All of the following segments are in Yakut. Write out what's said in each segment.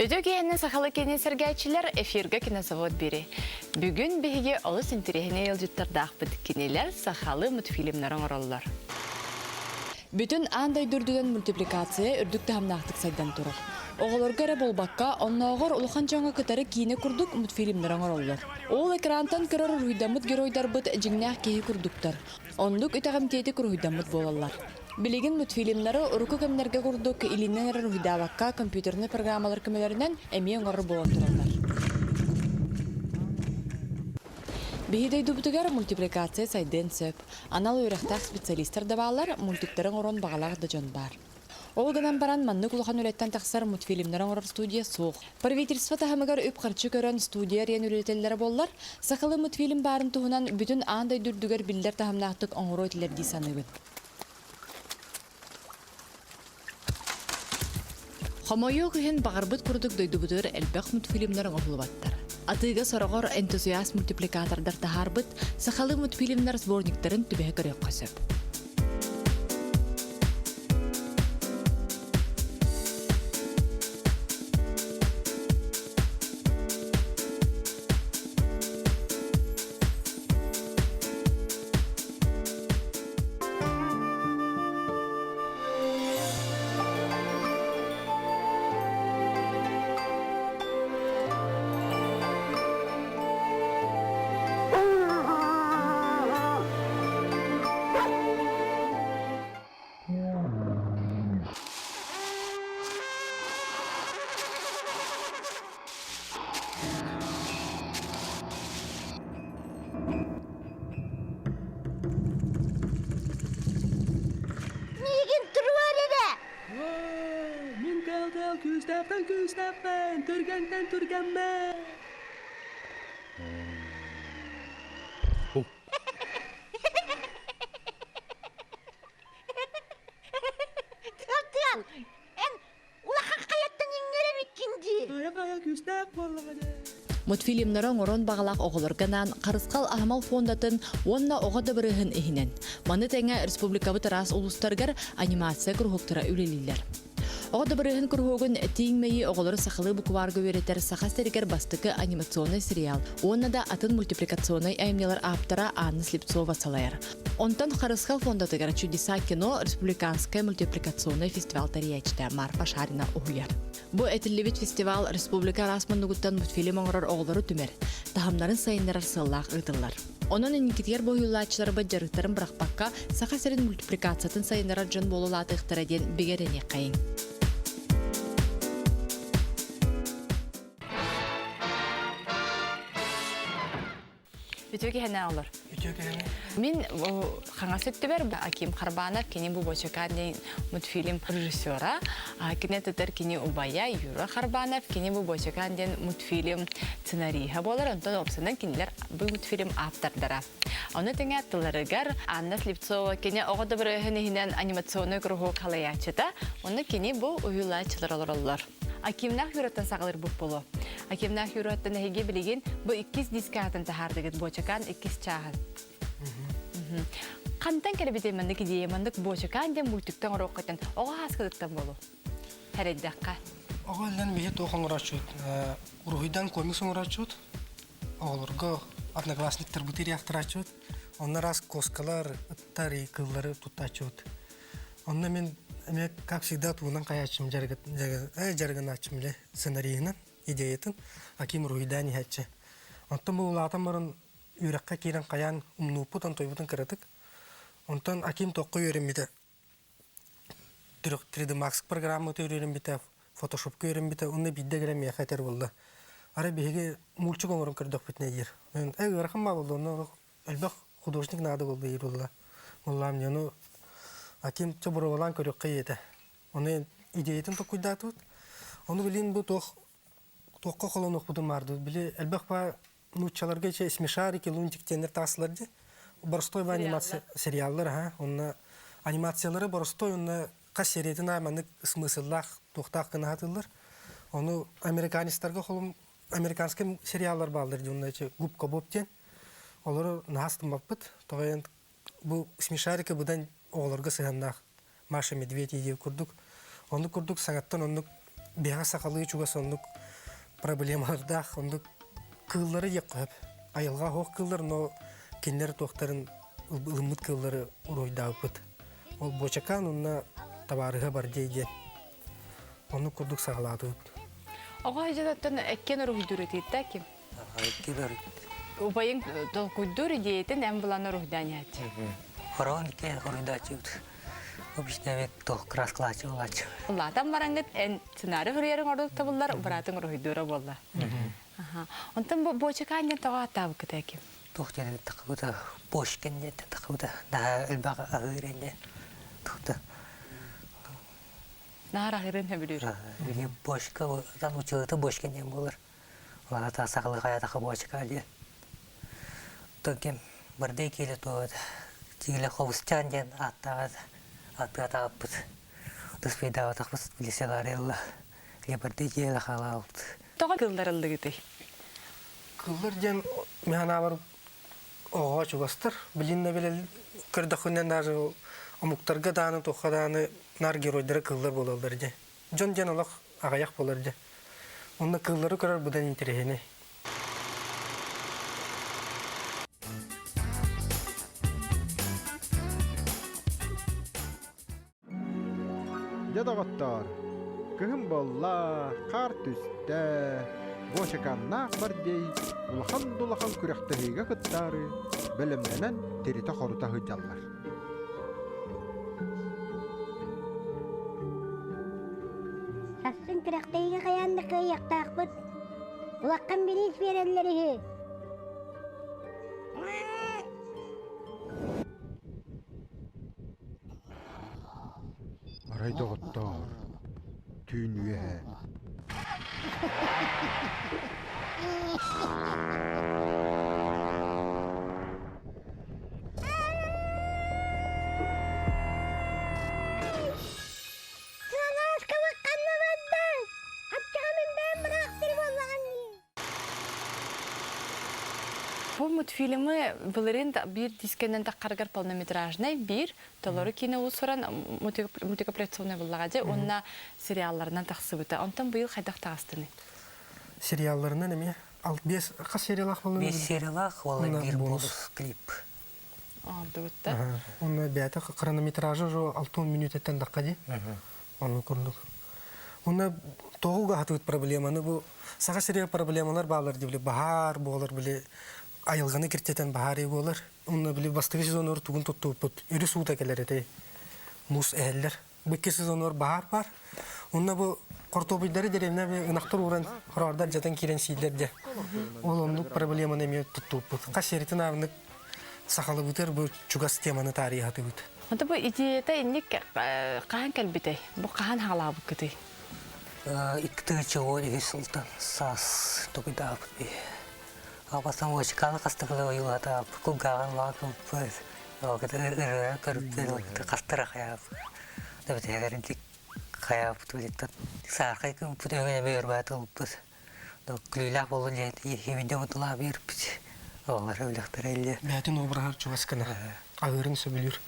Үтүө киһини сахалы кини сэргээччилэр эфиргэ кинозавод бири. Бүгүн биһиги олус интэриэһинэй ыалдьыттардаахпыт. Кинилэр сахалы мультфильмнары оҥороллор. Бүтүн аан дойду үрдүнэн мультипликация үрдүк таһымнаахтык сайдан турар. Оҕолорго эрэ буолбакка, оннооҕор улахан дьоҥҥо кытары киинэ курдук мультфильмнары оҥороллор. Ол экрантан көрөр уруһуйдаммыт геройдарбыт дьиҥнээх киһи курдуктар. Оннук итэҕэмтиэтик уруһуйдаммыт буолаллар. Билигин мультфильмнары урукку кэмнэргэ курдук илиинэн эрэ уруһуйдаабакка, компьютернай программалар көмөлөрүнэн эмиэ оҥорор буолан тураллар. Биһи дойдубутугар мультипликация сайдыан сөп. Анал үөрэхтээх специалистар да бааллар, мультиктары оҥоруон баҕалаах да дьон баар. Ол гынан баран, маннык улахан үлэттэн тахсар мультфильмнары оҥорор студия суох. Правительство таһымыгар үп-харчы көрөн студия арыйан үлэлэтэллэрэ буоллар, сахалыы мультфильм баарын туһунан бүтүн аан дойду үрдүгэр биллэр таһымнаахтык оҥоруо этилэр дии саныыбын. Хомойуох иһин, баҕарбыт курдук дойдубутугар элбэх мультфильмнар оҥоһуллубаттар. Атыыга сороҕор энтузиаст мультипликатордар таһаарбыт сахалыы мультфильмнар сборниктарын түбэһэ көрүөххэ сөп. Миигин туруор эрэ! Мин кэл-кэл күүстээхтэн күүстээхпин, түргэнтэн түргэммин! Тыал, эн улахан хайаттан иҥнэр эбиккин дии. Хайа-хайа күүстээх буоллаҕа дии. Мультфильмнары оҥорон баҕалаах оҕолорго анаан Харысхал аһымал фондатын уонна оҕо дыбарыаһын иһинэн. Маны тэҥэ республикабыт араас улуустарыгар анимация куруһуоктара үлэлииллэр. Оҕо дыбарыаһын куруһуогун Тииҥ мэйии оҕолору сахалыы букварга үөрэтэр Саха сиригэр бастакы анимационнай сериал уонна да атын мультипликационнай айымньылар ааптара Анна Слепцова салайар. Онтон Харысхал фондатыгар Чудеса кино республиканскай мультипликационнай фестивал тэрийээччитэ Марфа Шарина уһуйар. Бу этиллибит фестивал республика араас муннугуттан мультфильм оҥорор оҕолору түмэр, таһымнарын сайыннарар сыаллаах ыытыллар. Онон инникитигэр буһуйуллааччыларбыт дьарыктарын бырахпакка, Саха сирин мультипликациятын сайыннарар дьон буолулаатыахтара диэн бигэ эрэниэххэйиҥ. Үтүө киһини олор. Үтүө киһини. Мин хаҥас өттүбэр Аким Харбанов, кини бу Бочакан диэн мультфильм режиссера. Кини тутар кини убайа Юра Харбанов, кини бу Бочакан диэн мультфильм сценариһа буолар. Онтон опсанан кинилэр бу мультфильм автордара. Ону тэҥэ тылларыгар Анна Слепцова кини оҕо дыбарыаһын иһинэн анимационнай куруһуок халайааччыта. Онно кини бу уһуйулааччылар олороллор. Акимнаах Юраттан саҕалыырбыт буолуо. Акимнаах Юраттан эһиги билигин бу иккис дискаатын таһаардыгыт Буочакаан иккис чааһын. Хантан кэлбитий маннык идея, маннык Буочакаан диэн мультиктан оруоккаттан оҕо ааскытыттан буолуо? Хэрэйдэххэ. Оҕо иллэн биһи туох оҥорооччут? Уруһуйдан комикс оҥорооччут, оҕолорго одноклассниктарбыт ириэхтарааччыбыт. Онно араас куоскалар, ыттар, кыыллары туттааччыбыт. Онно мин эмиэ, как всегда, тугунан хайааччым дьарыгынааччым илэ сценариһынан, идеятын Аким уруһуйдаан иһээччи. Онтон бу улаатан баран үөрэххэ киирэн хайаан умнууппут, онтойбутун кыратык. Онтон Аким туохха үөрэммитэ 3D Max программата үөрэммитэ, Photoshopка үөрэммитэ, уонна биирдэ кэлэн миэхэ этэр буолла. Арай биһиги мультик оҥорон көрдөхпүтүнэ диир. Ээ ыарахан баа буолла, онно элбэх художник наада буолла диир буолла. Буоллаам дьэ, ону Аким чэ боруобалаан көрүөххэ ийэтэ. Ону идеятын толкуйдаатыбыт. Ону билин бу туох туохха холонуохпутун маардыбыт. Били элбэх баа нууччаларга че смешарики, лунтик диэннэр таасылар дии. Боростой анимация сериаллар аха. Онно анимациялары боростой онно хас сериятын аайы маннык смысллаах туохтаах гына сатыыллар. Ону американецтарга холум американскай сериаллар бааллар дии онно губка боб диэн. Олору наһаа астыммаппыт. Тоҕо бу смешарика быдан оҕолорго сыһыаннаах Маша Медведь диир курдук. Оннук курдук саҥаттан оннук Биһиэхэ сахалыы чугас оннук проблемалардаах, оннук кыыллары диэххэ сөп. Айылҕа оһох кыыллар, но кинилэр туохтарын ылыммыт кыыллары уруһуйдаабыппыт. Ол Буочакаан уонна табаарыһа Бардей диэн. Оннук курдук саҕалаатыбыт. Оҕо дьонуттан эккен уруһуйдуур этиитта ким? Убайыҥ толкуйдуур идеятын эн булан уруһуйдаан иһээччи. Хорон икки хоруйдааччыбыт. Обычно туох краскалааччы булааччы. Улаатан бараҥҥыт эн сценарий суруйарыҥ ордук табыллар, быраатыҥ уруһуйдуура буолла. Онтон бу Буочакаан диэн тоҕо ааттаабыккыта ким? Туох диэн тахыбыта Пошкин диэн тахыбыта наһаа элбэх аһыыр инде тухта Наар аһыырын сөбүлүүр. Били бочка там училыта Бочкин диэн буолар. Лаата сахалы хаятаха бочка диэн. Токем бардей киэлэ туот тиилэ хобусчаан диэн ааттааҕа аттыатааппыт. Тыспейдаабатахпыт билисе барелла. Лебардей киэлэ хаалаабыт. Тоҕо кылларыллыгытый? Кыллар диэн мин санаабар оҕоҕо чугастар. Билин да билэл көрдөххүнэ даже омуктарга дааны туохха дааны наар геройдара кыллар буолаллар дьэ. Дьон диэн олох аҕыйах буолар дьэ. Онно кыыллары көрөр быдан интэриэһинэй. Дьэ доҕоттоор, кыһын буолла, хаар түстэ, Бочаканнаах Бардей улахан да улахан күрэхтэһиигэ кыттаары бэлэмнэнэн тиритэ-хорута сылдьаллар. Сарсын күрэхтэһиигэ хайаан да кыайыахтаахпыт. Улахан бириис биэрэллэр үһү. Арай доҕоттоор, түүн үөһэ Сыалааскабыт ханна барда? Аччаҕа мин бэйэм быраахтыр буоллаҕым дии. Бу мультфильмы былырыын биир дискэнэн таххарыгар полнометражнай биир толору киинэ уус-уран мультипликационный буллаҕа дьэ уонна сериалларынан тахсыбыта. Онтон быйыл хайдах таҕыстыный? Сериалларынан эмиэ биэс хас сериялаах буолла? Биэс сериялаах уонна биир бонус клип. Оҥордубут да. Уонна бэйэтэ хронометража уже 60 мүнүүтэттэн тахха дии. Оннук курдук. Уонна тоҕуга хатыбыт проблеманы бу Саха сиригэр проблемалар баалар дии били баһаар буолар били айылҕаны киртитэн баһаарыы буолар. Уонна били бастакы сезонугар тугун туттубуппут өрүс уута кэлэр этэй муус эһэллэр. Бу икки сезонугар баһаар баар. Онно бу хортуопуйдары дэриэбинэ ынахтар ууран хороордар дьатан киирэн сииллэр дьэ. Ол оннук проблеманы эмиэ туттубуппут. Хас сиритин аабынык сахалыбытыр бу чугас теманы таарыйаһатыбыт. Онто бу идеята инник хаһан кэлбитэй? Бу хаһан хаалаабыккытый? 2012 сылтан саас токуйдаабыт би. Абасан очканы хастыкылы ойуулата кулгааҕын лаакымпыт ырыа көрүктөр хастара хайаап. Дабытыгар хайаапыт улиттан саархай күмпүт өҥө эме өрбаат ылбыт. Күлүүлээх буолун диэн химинде мутулаа биэрбит. Оҕолор өлөхтөр элле. Бээтин обраһар чугас гына аһыырын сөбүлүүр.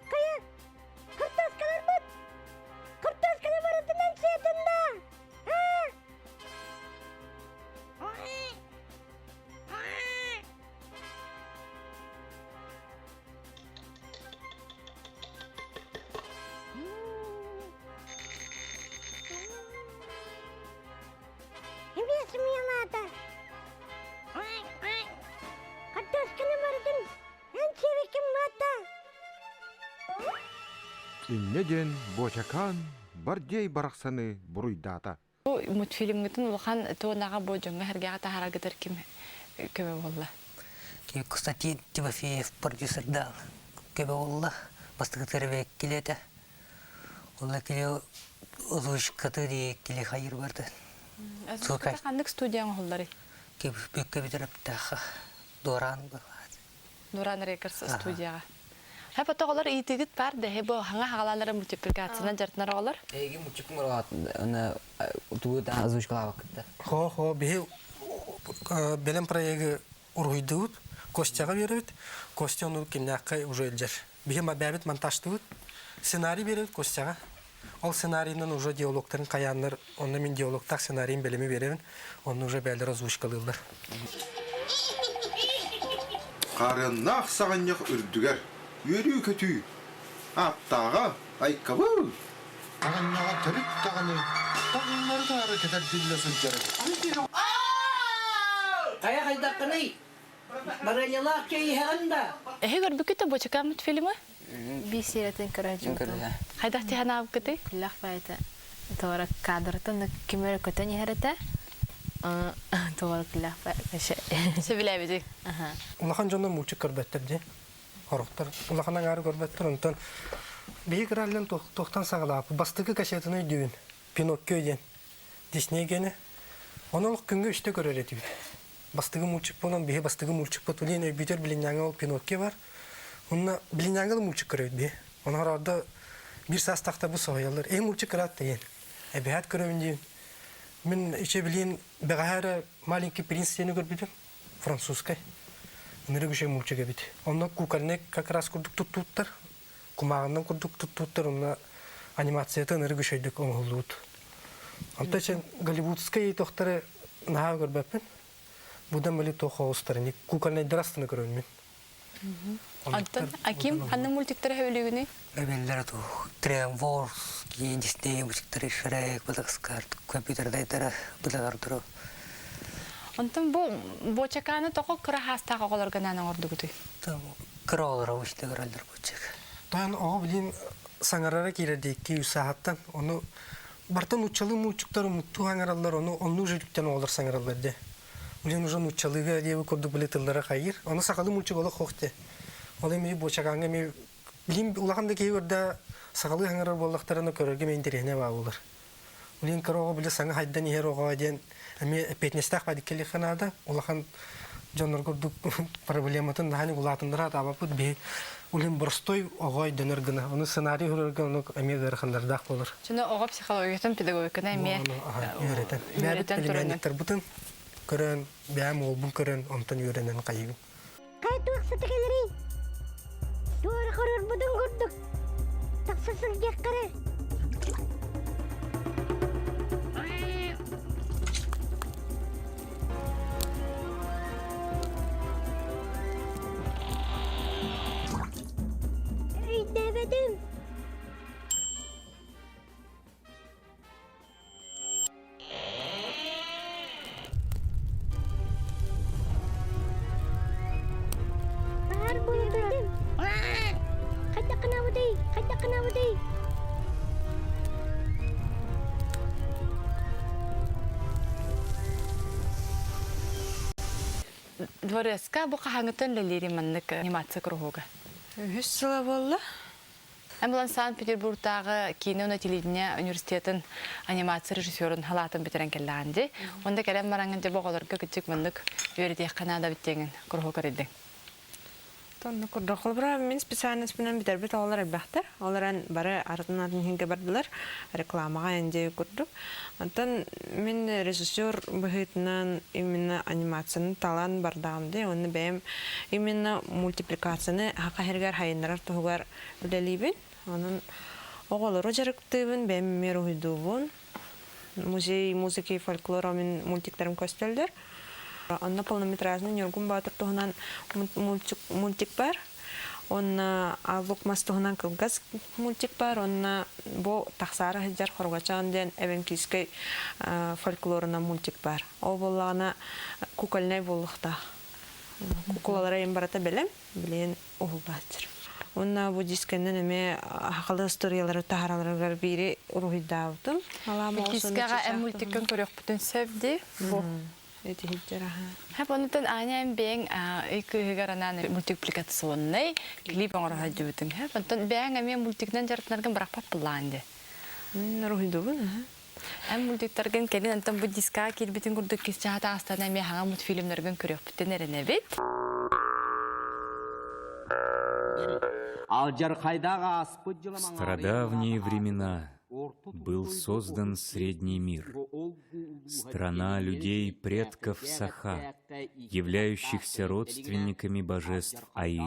Хайа, хартааскаларбыт! Хартаасканы барытынан сиэтин да! Эмиэ сымыйалаата. Хартаасканы барытын эн сиэбиккин баата. Инньэ диэн Буочакаан Бардиэй барахсаны буруйдаата. Бу мультфильмҥытын улахан туонаҕа бу дьоҥҥо-сэргэҕэ таһаараргытыгар ким көмө буолла? Константин Тимофеев продюсердаах көмө буолла. Бастакы тэрбэккилэтэ. Онно кини озвучкаты кили хайыр барды. Озвучката ханнык студия оҥоһулларый? Бүккэ бүтэр аптаах Дуораан быһаат. Нуран Рекордс студияҕа. Хэп оҕолор иитигит бар дэһи бу хаҥа хагалаанара мультипликациянан дьарытынар оҕолор. Эйги мультик оҥоролаат аны тугу да озвучкалаабаккыт Хо хо биһи бэлэм проегы уруһуйдуубут, Костяҕа биэрэбит, Костя ону кимнээххэ уже илдьэр. Биһи бэйэбит монтажтыыбыт, сценарий биэрэбит Костяҕа. Ол сценарийынан уже диалогтарын хайааннар, онно мин диалогтаах сценарийын бэлэми биэрэбин, онно уже бэйэлэр озвучкалыыллар. Хаарыаннаах саҕынньах үрдүгэр үөрүү-көтүү, ааттааҕа айкабыл! Саҕынньаҕа төрүт даҕаны таҥнары-таары кэтэрдиллэ сылдьар эбит. Хайа хайдаххыный? Барыанньалаах чэй иһэҕин да? Эһи көрбүккүт да Бочакаан мультфильмы? Биир сериятын көрөөччүбүтүм. Хайдах тиһанаабыккытый? Күллэх баайта туора кадртан ким эрэ көтөн иһэр этэ. Туора күллэх Сөбүлээбитиҥ? Улахан дьоннор мультик көрбөттөр дии. Хорохтор улахан аҥаары көрбөттөр. Онтон биһи кыраллан туохтан саҕалааппыт. Бастакы кассетаны өйдүүбүн. Пиноккио диэн. Дисней гене. Ону олох күҥҥэ үстэ көрөр этибит. Бастыгы мультик буолан биһи бастыгы мультикпыт билин өйбүтэр билиннээҥи ол Пиноккио бар. Онно билиннээҥи да мультик көрөбүт биһи. Ону ордо биир саастаахтар бу соһуйаллар. Эй мультик кыраат диэн. Эбэһээт көрөбүн диэн. Мин иче билин бэҕэһээ эрэ Маленький принц диэни көрбүтүм. Французскай. Ынырык үчүгэй мультик эбит. Онно кукольник как раз курдук туттууттар. Кумааҕынан курдук туттууттар онно анимацията ынырык үчүгэйдик оҥоһуллубут. Онтон сен голливудскай тохтары наһаа көрбөппүн. Будан били туох оҕустарын кукольнайдар астына көрөммүн мин. Онтон Аким ханнык мультиктары сөбүлүүгүнүй? Эбэллэр туох DreamWorks, Disney мультиктары Шрек, Мадагаскар, компьютердайдара быдалар Онтон бу бочакааны тоҕо кыра хаастаах оҕолорго анаан оҥордугутуй? Кыра оҕолоро ушта көрөллөр боччак. Таан оҕо билин саҥарара киирэр диэки сааһыттан ону бартан нууччалыы мууччуктар муттуу саҥараллар ону оннуу жүлүктэн оҕолор саҥараллар дьэ. Билин уже нууччалыыга диэби курдук били тыллара хайыр. Ону сахалыы мууччук олох хоох дьэ. Ол эми бочакааҥҥа эми билин улахан да киһи көрдө сахалыы саҥарар буоллахтарына көрөргө мэ интэриэһинэй баа буолар. Билин кыра оҕо били саҥа хайдан иһэр оҕо диэн эмиэ эппиэтинэстээх бадиккэлиэххэ наада. Улахан дьоннор курдук проблематын наһаа улаатыннара атаабаппыт биһи улин боростой оҕо өйдөнөр гына. Ону сценарий көрөргө ону эмиэ ыараханнардаах буолар. Чуну оҕо психологиятын педагогиканы эмиэ үөрэтэн. Үөрэтэн племянниктарбытын көрөн, бэйэм уолбун көрөн, онтон үөрэнэн хайыыбын. Хайа туох сыта кэлэрий? Туора хорорбутун курдук тахса сылдьыаххара. Өйдөөбөтүм. Баар буолбутум. Хайдах гынабытый? Хайдах гынабытый? Дворецка бу хаһааҥҥыттан үлэлиирий маннык анимация куруһуга? Үһүс сыла буолла. Эн булан Санкт-Петербургтааҕы киинэ уонна телевидение университетын анимация режиссерун халаатын бүтэрэн кэллэҕин дии. Онда кэлэн бараҥҥын дьэ бу оҕолорго кырдьык маннык үөрэтиэххэ наада эбит диэҥин куруһуок арыйдыҥ. Онно курдук. Холобура, мин специальностьпынан бүтэрбит оҕолор элбэхтэр. Ол эрэн бары атын-атын иһингэ бардылар. Рекламаҕа эндиэ курдук. Онтон мин режиссер быһыытынан именно анимацияны талан бардаҕым дии. Уонна бэйэм именно мультипликацияны саха сиригэр сайыннарар туһугар үлэлиибин. Онон оҕолору дьарыктыыбын, бэйэм эмиэ уруһуйдуубун. Музей музыки и фольклора мин мультиктарым көстөллөр. Онно полнометражный Ньургун Боотур туһунан мультик бар. Онно Аллук мас туһунан кылгас мультик бар. Онно бу тахсаары сылдьар Хоргачаан диэн эвенкийскэй фольклорунан мультик бар. Ол буоллаҕына кукольнай буолуохтаах. Кукулалара им барыта бэлэм. Билигин уһуллааччыр. Уонна бу дискэннэн эмиэ хахалы историялары таһаараларыгар биири уруһуйдаабытым. Дискэҕэ эн мультиккын көрүөхпүтүн сөп дии. Бу. Этиһиттэр аха. Хэп онутан Аня эн бэйэҥ ый кыыһыгар анаан мультипликационнай клип оҥоро сылдьыбытыҥ. Хэп онтон бэйэҥ эмиэ мультигынан дьарыктанаргын бырахпат былаан дии. Мин уруһуйдуубун аха. Эн мультиктаргын кэлин онтон бу дискаҕа киирбитин курдук кис чаһата астана эмиэ хаҥа мультфильмнаргын көрүөхпүтүн эрэнэбит. В стародавние времена был создан Средний мир, страна людей предков Саха, являющихся родственниками божеств Аи.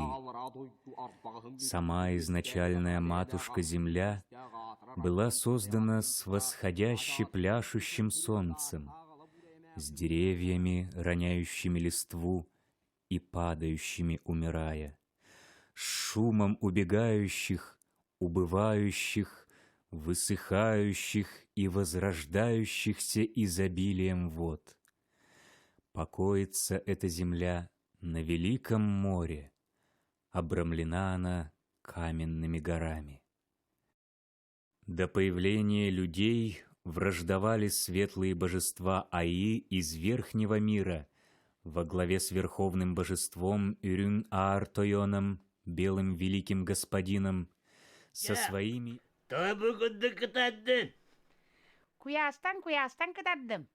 Сама изначальная матушка-Земля была создана с восходяще пляшущим солнцем, с деревьями, роняющими листву и падающими, умирая, с шумом убегающих, убывающих, высыхающих и возрождающихся изобилием вод. Покоится эта земля на великом море, обрамлена она каменными горами. До появления людей враждовали светлые божества Аи из верхнего мира во главе с верховным божеством Үрүҥ-Аар Тойоном, белым великим господином, со своими... Куйаастан куйаастан кытардым.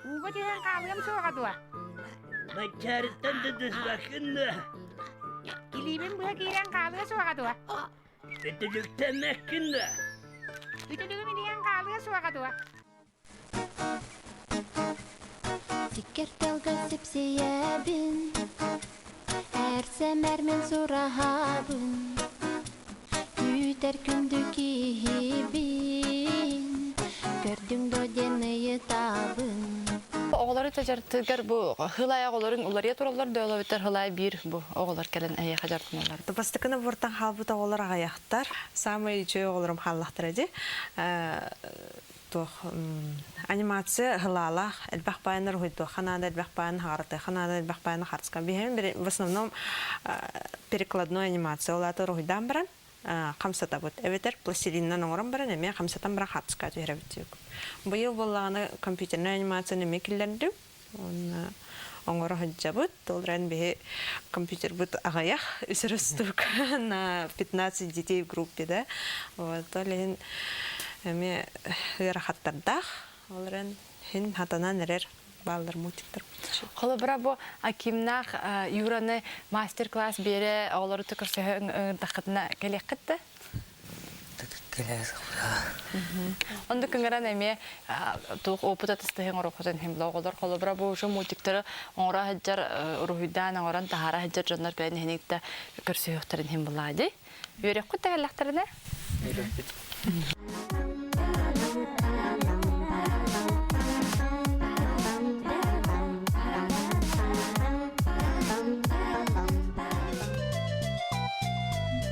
Ууга түһэн хаалыам суоҕа дуо? Илиибин быһа киирэн хаалыа суоҕа дуо? Үтүлүгүм илийэн хаалыа суоҕа дуо? Сиккэр тылга сипсийэбин, Эр-сэмэр мин сураһабын, Күүтэр күндү киһибин, Көрдүҥ дуо диэн ыйытабын. Оҕолору тажартыгар бу хылай оҕолорун уларыйа тураллар дөөлөбүттэр хылай биир бу оҕолор кэлэн эйиэхэ дьартыналлар. Бастакыны бортан хаалбыт оҕолор аҕыйахтар. Саамай үчүгэй оҕолорум хааллахтара дии. Туох анимация ылаалаах элбэх баайынар уһуйдуохха наада, элбэх баайын хаҕаратыахха наада, элбэх баайын харцка. Биһиэм в основном перекладной анимация улаата уруһуйдаан баран хамсатабыт. Эбэтэр пластилинынан оҥорон баран эмиэ хамсатан баран хаартыска түһэрэбит диэк. Быйыл буоллаҕына компьютернай анимацияны эмиэ киллэрдим. Уонна оҥоро сылдьабыт. Ол эрэн биһи компьютербыт аҕыйах, үс эрэ штук на 15 детей в группе, да. Вот, ол иһин эмиэ ыарахаттардаах. Ол эрэн иһин хатанан эрэр бааллар мультиктар. Холобура бу Акимнаах Юраны мастер-класс биэрэ оҕолору көрсөһө ыҥырдаххытына кэлиэххит да? Онду кыҥыран эмиэ туох опыт атастаһын оҥороххутун иһин оҕолор холобура бу уже мультиктары оҥоро сылдьар уруһуйдаан оҥорон таһаара сылдьар дьоннор кэлэн иһиникта көрсүһүөхтэрин иһин булаа дии. Үөрөххүт да кэллэхтэринэ? Үөрөхпүт.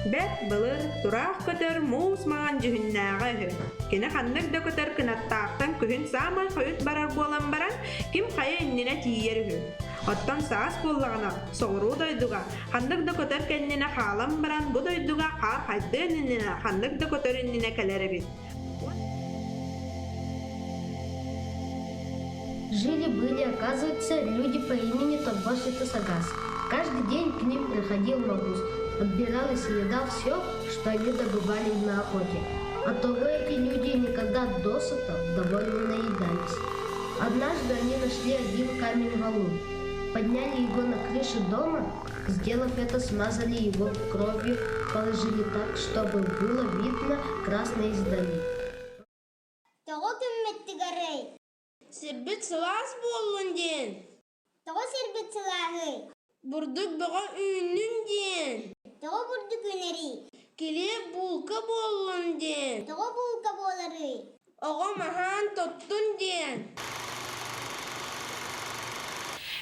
Бэрт былыр тураах көтөр муус маҥан дьүһүннээҕэ үһү. Кини ханнык да көтөр кынаттаахтан күһүн саамай хойут барар буолан баран, ким хайа иннинэ тиийэр үһү. Оттон саас буоллаҕына, соҕуруу дойдуга ханнык да көтөр кэннинэ хаалан баран, бу дойдуга хаар хайдыан иннинэ ханнык да көтөр иннинэ кэлэр эбит. Жили-были, оказывается, люди по имени Торбос и Тасагас. Каждый день к ним приходил Магуз, подбирал и съедал все, что они добывали на охоте. Оттого эти люди никогда досыта довольно наедались. Однажды они нашли один камень валун, подняли его на крышу дома, сделав это, смазали его кровью, положили так, чтобы было видно красное издали. Тоҕо күммүттүгэрий? Сирбит сылаас буоллун диэн. Тоҕо сирбит сылааһый? Бурдук бөҕө үүннүн диэн. Тоҕо бурдук үүнэрий? Килиэп буулка буоллун диэн. Тоҕо буулка буоларый? Оҕом аһаан тоттун диэн.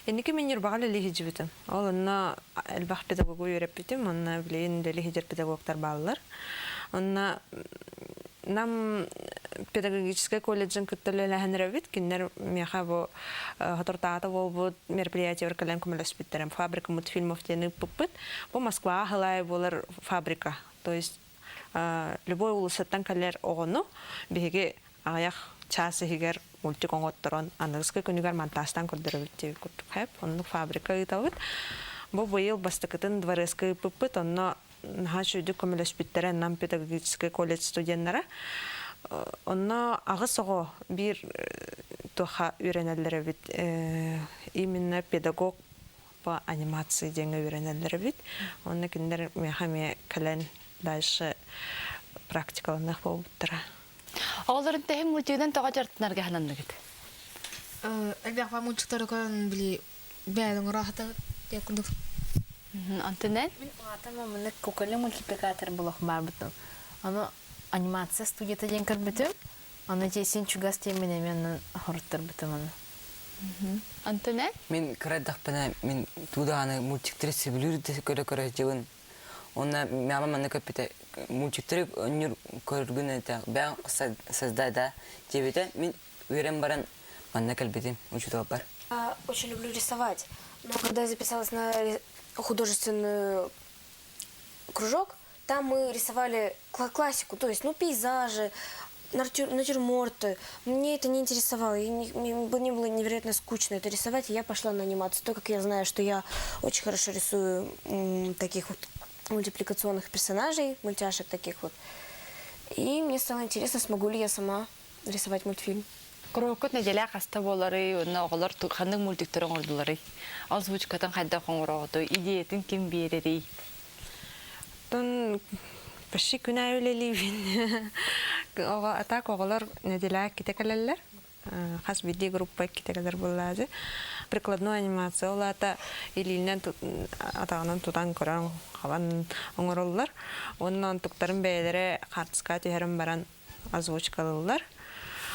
Инники мин Ньурбаҕа үлэлии сылдьыбытым. Ол онно элбэх педагогу үөрэппитим, онно билигин үлэлии сылдьар педагогтар бааллар. Онно Нам педагогическай колледжын кытта үлэлэһэн эрэбит. Кинилэр миэхэ бу соторутааҕыта буолбут мероприятиебар кэлэн көмөлөспүттэрэ. Фабрика мультфильмов диэн ыыппыппыт. Бу Москваҕа аһылаайы буолар фабрика. То есть любой уулуссаттан кэлэр оҕону биһиги аҕыйах чаас иһигэр мультик оҥотторон аныгыскы күнүгэр монтажтаан көрдөрөбүт диэбит курдук хэп. Оннук фабрика ыытабыт. Бу быйыл бастакытын дворецка ыыппыппыт. Онно наһаа үчүгэйдик көмөлөспүттэрэ Нам педагогическай колледж студеннара. Онно аҕыс оҕо биир туохха үөрэнэллэр эбит. Именно педагог по анимации диэҥҥэ үөрэнэллэр эбит. Онно кинилэр миэхэ эмиэ кэлэн дальше практикаланыах буолбуттара. Оҕолорун тэһин мультигынан тоҕо дьарыктанарга сананныгыт? Элбэх мультиктары көрөн били бэйэҥ ыраахтан курдук. Антонен? Мин улаатан маннык кукольный мультипликатор булах баарбытым. Аны анимация студията диэн көрбүтүм. Аны дьиэсин чугас диэммин эмиэ онон хоруттарбытым аны. Антонен? Мин кыра эрдэхпинэ мин туудааны мультиктары сөбүлүүр да көрө-көрө сылдьабын. Уонна мама манна көппүтэ мультиктары өнньүр көргүн этэ бэйэҥ создай да диэбитэ мин үөрэн баран манна кэлбитим учууталбар. Очень люблю рисовать, но когда я записалась на художественную кружок, там мы рисовали классику, то есть, ну, пейзажи, натюрморты. Мне это не интересовало, и не, мне было невероятно скучно это рисовать, и я пошла на анимацию. Так как я знаю, что я очень хорошо рисую таких вот мультипликационных персонажей, мультяшек таких вот. И мне стало интересно, смогу ли я сама рисовать мультфильм. Куруһуккут нэдиэлэ хаста буоларый уонна оҕолор ханнык мультиктары оҥордуларый? Озвучкатын хайдах оҥороҕутуй? Идеятын ким биэрэрий? Оттон почти күн аайы үлэлиибин. Оҕо атак оҕолор нэдиэлэ иккитэ кэлэллэр. Хас биирдии группа иккитэ кэлэр буоллаады. Прикладной анимация ол аата илиинэн атаҕынан тутан көрөн хабан оҥороллор. Уонна онтуктарын бэйэлэрэ хаартыскаҕа түһэрэн баран озвучкалыыллар.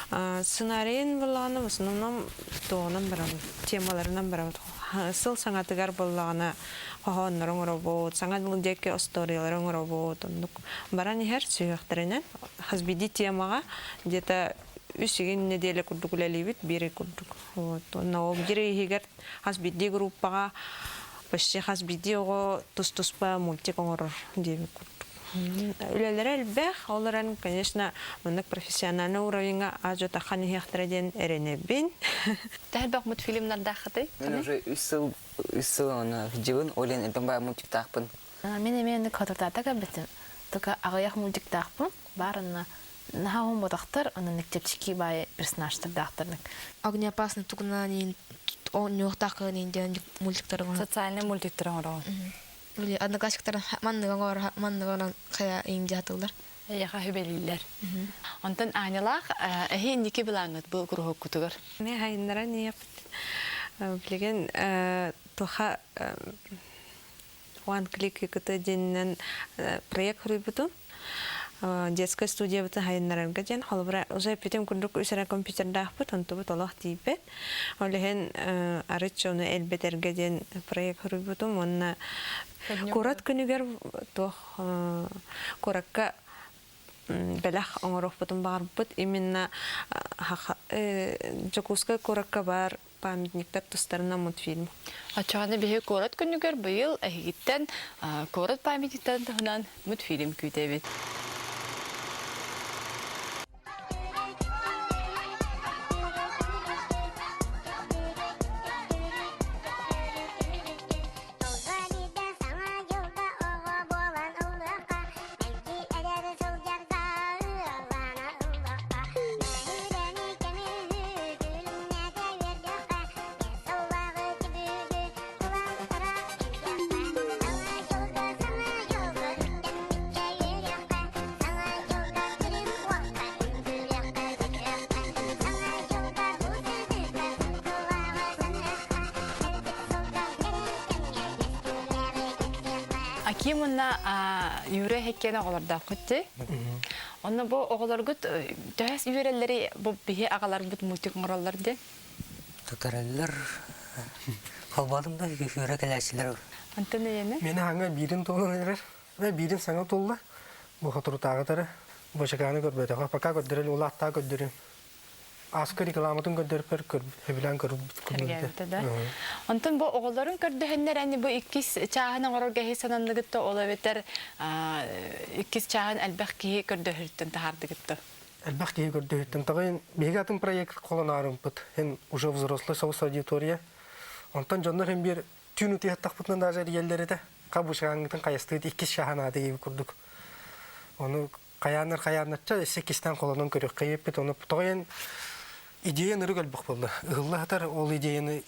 Сценарийын буоллаҕына в основном туоҕунан барабыт, темаларынан барабыт. Сыл саҥатыгар буоллаҕына хоһооннору оҥоробут, саҥа дьыл диэки остуоруйалары оҥоробут, оннук баран иһэр сүһүөхтэринэн. Хас биирдии темаҕа где-то үс игин нэдиэлэ курдук үлэлиибит, биир ый курдук. Вот. Уонна ол биир ый иһигэр хас биирдии группаҕа почти хас биирдии оҕо тус-туспа мультик оҥорор диэбит курдук. Үлэлэрэ элбэх, ол эрэн, конечно, маннык профессиональный уровеньҥа аадьатахан иһиэхтэрэ диэн эрэнэбин. Төһө элбэх мультфильмнардааххытый? Мин уже үс сыл үс сыл оны дьыбын, ол иһин элбэх баҕа мультиктаахпын. Мин эмиэ оннук хотурдаата көрбүтүм. Только аҕыйах мультиктаахпын. Баар онно наһаа уһун оннук чэпчэки баайы персонажтардаахтарнык. Огнеопасный тугунан оонньуохтаах диэн мультиктары Социальный мультиктары оҥороҕун. Били одноклассниктар манныгы оҥорор манныгы онон хайа иҥдьи сатыыллар. Эйиэхэ сүбэлииллэр. Онтон Анялаах эһи инники былааҥҥыт бу куруһуоккутугар? Мне хайыннара ниэппит. Билигин туха One Click КТ диэнинэн проект суруйбутум. Детская студиябытын хайыннарарга диэн холобура уже эппитим курдук үс эрэ компьютердаахпыт онтубут олох тиийбэт. Ол иһин арыт ону элбэтэргэ диэн проект суруйбутум уонна куорат күнүгэр туох куоракка бэлэх оҥоруохпутун баҕарбыт именно Дьокуускай куоракка баар памятниктар тустарынан мультфильм. Оччоҕуна биһи куорат күнүгэр быйыл эһигиттэн куорат памятниктарын туһунан мультфильм күүтэбит. Аким уонна Юра хеккен оҕолордооххут дии. Онно бу оҕолоргут төһө үөрэллэри бу биһи аҕаларбыт мультик оҥороллор дии? Тутараллар. Холбоотум да үөрэ кэлээччилэр. Антон эйэни? Мени хаҥа биирин туолан эрэр. Биирин саҥа тулла. Бу хотурутааҕытары бочакааны көрбөтөҕө. Пока көрдөрөл улааттаа көрдөрүм. Аска рекламатын көрдөрпөр сөбүлээн көрбүт да. Онтон бу оҕолорун көрдөһөннөр ани бу иккис чааһын оҥорорго эһи сананныгыт да ол эбэтэр иккис чааһын элбэх киһи көрдөһөрүттэн таһаардыгыт да. Элбэх киһи көрдөһүттэн таҕайын биһиги атын проект холонаарымпыт эн уже взрослый соҕус аудитория. Онтон дьоннор һин биир түүн утуйаттахпытына даже эрийэллэр этэ. Хабышааңҥытын хайастыыт иккис чааһын ааты диэбит курдук. Ону хайааннар хайааннарча өссө иккистээн холонон көрүөххэ диэппит. Ону тоҕо идея нырык элбэх буолла. Ыһылла сытар ол идеяны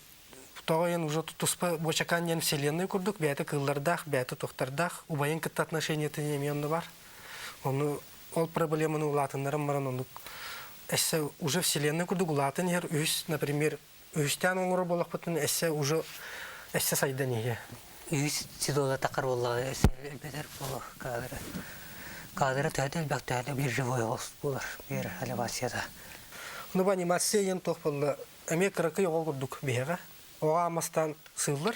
Тоҕо диэн уже туспа Бочакан диэн вселенная курдук бэйэтэ кыыллардаах, бэйэтэ туохтардаах, убайын кытта отношениятын эмиэ онно бар. Ону ол проблеманы улаатыннаран баран оннук эссе уже вселенная курдук улаатан иһэр үһүс, например, үһүстээн оҥорор буоллахпытына эссе уже эссе сайдан иһиэ. Үһүс сезона тахар буоллаҕа эссе элбэтэр буолуо каадыра. Каадыра төһө да элбэх төһө да биир живой голос буолар биир анимацията. Ну бу анимация диэн туох буолла эмиэ кыракый оҕо курдук биһиэхэ. Оҕо аамастаан сыыллар,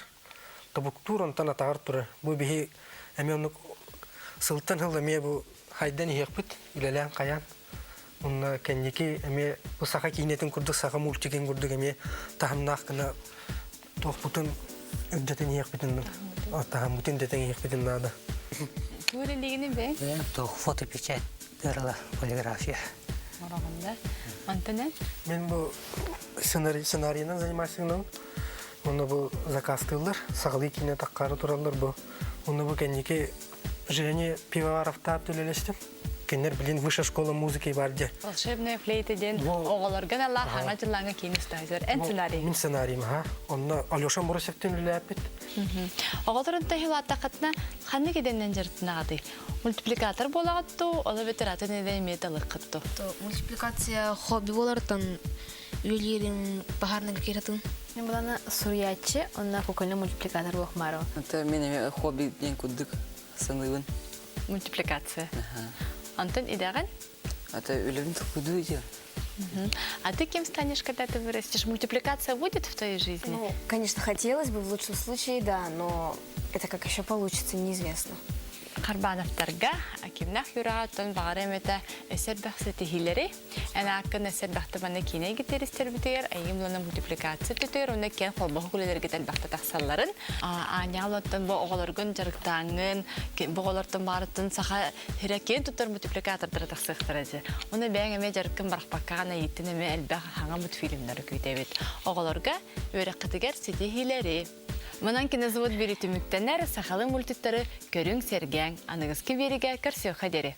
тобуктуур онтон атаҕар турар. Бу биһи эмиэ оннук сылтан сыл эмиэ бу хайдан иһиэхпит, үлэлээн хайаан. Онно кэнники эмиэ бу саха киинэтин курдук, саха мультигын курдук эмиэ таһымнаах гына туохпутун үрдэтэн иһиэхпитин таһыммытын үрдэтэн иһиэхпитин наада. Тугу бэй? Туох фотопечать дырала полиграфия. Мороҕунда. Онтон эн? Мен бу сценарийынан заниматься Онно бу заказтыыллар, саҕалыы киинэ таххаары тураллар бу. Онно бу кэнники Женя Пивоваровтаап үлэлэстим. Кинилэр билин высшая школа музыки бар дьэ. Волшебная флейта диэн оҕолорго наллаах хаҥа дьыллааҥҥа киин устаайзар. Эн сценарий? Мин сценарийым, аха. Онно Алеша Мурасевтин үлэлээппит. Оҕолорун таһилааттаххытына ханнык идэннэн дьарыктанаҕытый? Мультипликатор буолаҕыт дуу, ол эбэтэр атын идэ эмиэ талыаххыт дуу? Мультипликация хобби буолартан үлэлиирин баһаарныга киирэтин. Мен буланы суруйааччы, онна кукольный мультипликатор буолуох Это мен эме хобби диэн курдук саныыбын. Мультипликация. Антон идэҕин? Это үлэбин токуйдуу идея. А ты кем станешь, когда ты вырастешь? Мультипликация будет в твоей жизни? Ну, конечно, хотелось бы в лучшем случае, да, но это как еще получится, неизвестно. Харбановтарга Акимнах юраҕа баҕар эмэтэ эсэрбэх ситиһиилэри эн ааккын эсэрбэхтэ манна киинэ гитаристэрбитигэр айым лана мультипликация түтүгэр уонна киэн холбоһук үлэлэргит элбэхтэ тахсалларын аанньаал оттон бу оҕолоргун дьарыктааҥҥын бу оҕолортон баарыттан саха сирэ киэн туттар мультипликатордара тахсыахтара дьэ уонна бэйэҥ эмиэ дьарыккын барахпаккаҕын айыттын эмиэ элбэх хаҥа мультфильмнары күүтэбит оҕолорго үөрэххитигэр ситиһиилэри Манан кинозавод бири түмүктэнэр сахалыы мультиктары көрүҥ сэргээҥ аныгыскы биэригэ көрсүөххэ диэри.